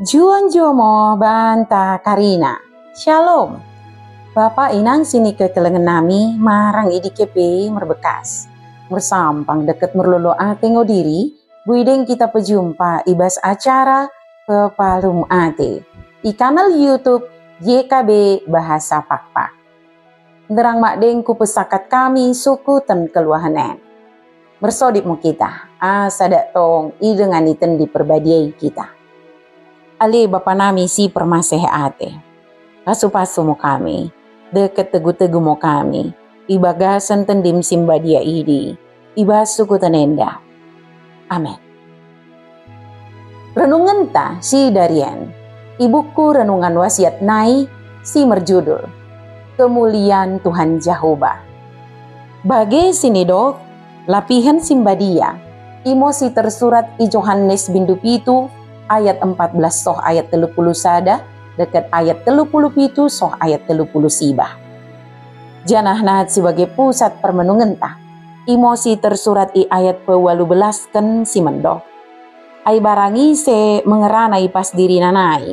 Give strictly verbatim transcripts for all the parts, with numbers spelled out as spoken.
Njuah-njuah mo banta karina. Shalom. Bapa inang sinikekelengen nami marang i dike pe merbekkas. Mersampang dekket merlolo ate ngo diri, boi deng kita pejumpa i bas acara Pepalum Ate i kanal YouTube Y K B Bahasa Pakpak. Nderrang madeng kupesakat kami sukuten keluahen en. Mersodip mo kita, asa dak tong idengani Tendi Perbadia i kita. Ale Bapa nami si permaseh ate, pasu-pasu mo kami, dekket tegu-tegu mo kami, i bagasen Tendim si mbadia idi, i bas sukuten enda. Amen. Renungenta sidarien i buku Renungan Wasiat nai si merjudul Kemulian Tuhan Jahoba. Bage sinidok lapihen si mbadia, imo si tersurat i Johanes bindu pitu ayat empat belas soh ayat tellu puluh sada, dekket ayat tellu puluh pitu soh ayat tellu puluh siwah. Janah nat si bage pusat permenungenta, imo si tersurat i ayat pewalu belasken si mendok. Ai barang ise mengerana i bas dirina nai,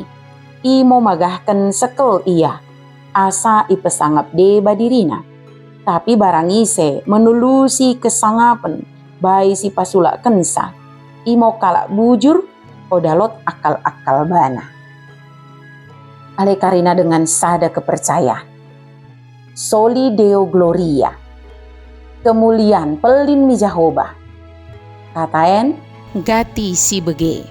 imo magahken sekel ia, asa ipesangap deba dirina. Tapi barang ise menulusi kesangapen bai si pasulakkensa, imo kalak bujur, oda lot akal-akal bana. Ale karina dengan sada kepercayaan. Soli Deo Gloria. Kemulian pellin mi Jahoba. Kata en, gati si bege.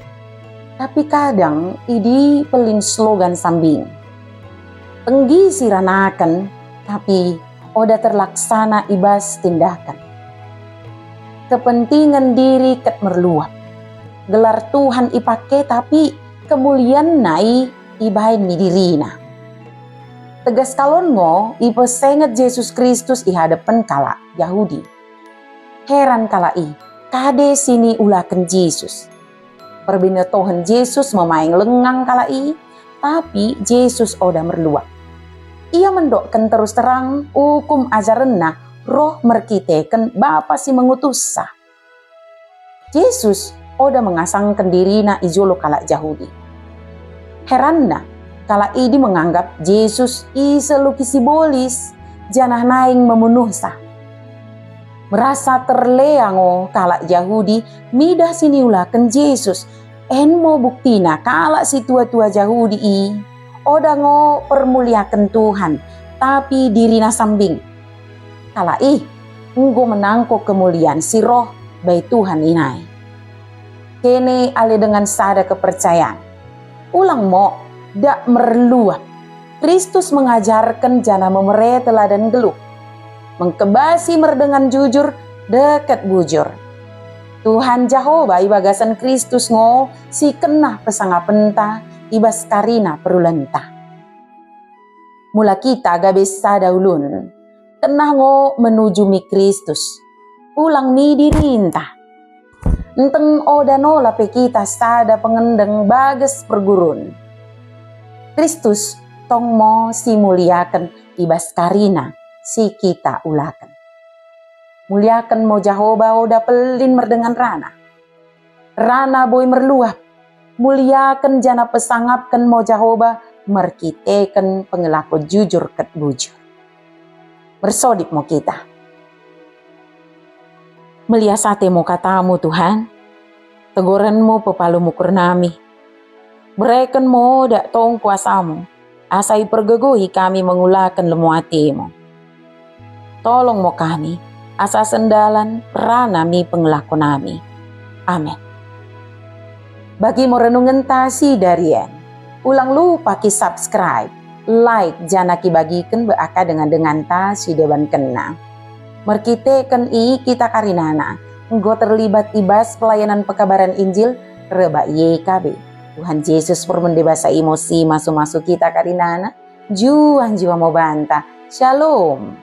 Tapi kadang idi pellin slogan sambing. Penggi siranaken, tapi oda terlaksana i bas tindaken. Kepentingen diri ket merluap. Gelar Tuhan ipake, tapi kemulianna i ibaing mi dirina. Tegas kalon ngo ipesenget Jesus Kristus i hadepen kalak Jahudi. Heran kalak i, kade siniulaken Jesus. Perbinetohen Jesus memaing lengang kalak i, tapi Jesus oda merluap. Ia mendokken terus terang ukum ajarenna roh merkiteken Bapa si mengutussa. Jesus oda mengasangken dirina i jolo kalak Jahudi. Heranna, kalak idi menganggap Jesus iseluki sibolis, janah naing memunuhsa. Merasa terlea ngo kalak Jahudi midah siniulaken Jesus. En mo buktina kalak situa-tua Jahudi i oda ngo permuliaken Tuhan, tapi dirina sambing. Kalak i enggo menangko kemulian si roh bai Tuhan i nai. Kene ale dengan sada kepercayaan. Ulang mo, dak merluap. Kristus mengajarken janah memere teladan nggeluh. Mengkebasi merdengan jujur, dekket bujur. Tuhan Jahoba i bagasen Kristus ngo si kennah pesangapenta i bas karina perulaenta. Mula kita gabe sada ulun, kennah ngo menuju mi Kristus. Ulang mi dirinta. Nteng oda nola pe kita sada pengendeng bages pergurun. Kristus tong mo simuliaken i bas karina si kita ulaken. Muliaken mo Jahoba oda pellin merdengan rana. Rana boi merluap, muliaken janah pesangapken mo Jahoba merkiteken pengelako jujur ket bujur. Mersodip mo kita. Melias ate mo katamu, Tuhan. Tegorenmu pepalum ukur nami. Bereken mo dak tong kuasamu, asa ipergegohi kami mengulaken lemmo atemu. Tolong mo kami, asa sendalan rana mi pengelako nami. Amen. Bagi mo renungenta sidarien, ulang lupa ki-subscribe, like, janah kibagiken bai dengan-denganta sidebankenna. Merkiteken i kita karinana enggo terlibat i bas pelayanan pekabaran Injil rebbak Y K B. Tuhan Jesus permende basa i mo si masu-masu kita karinana. Njuah-njuah mo banta. Shalom.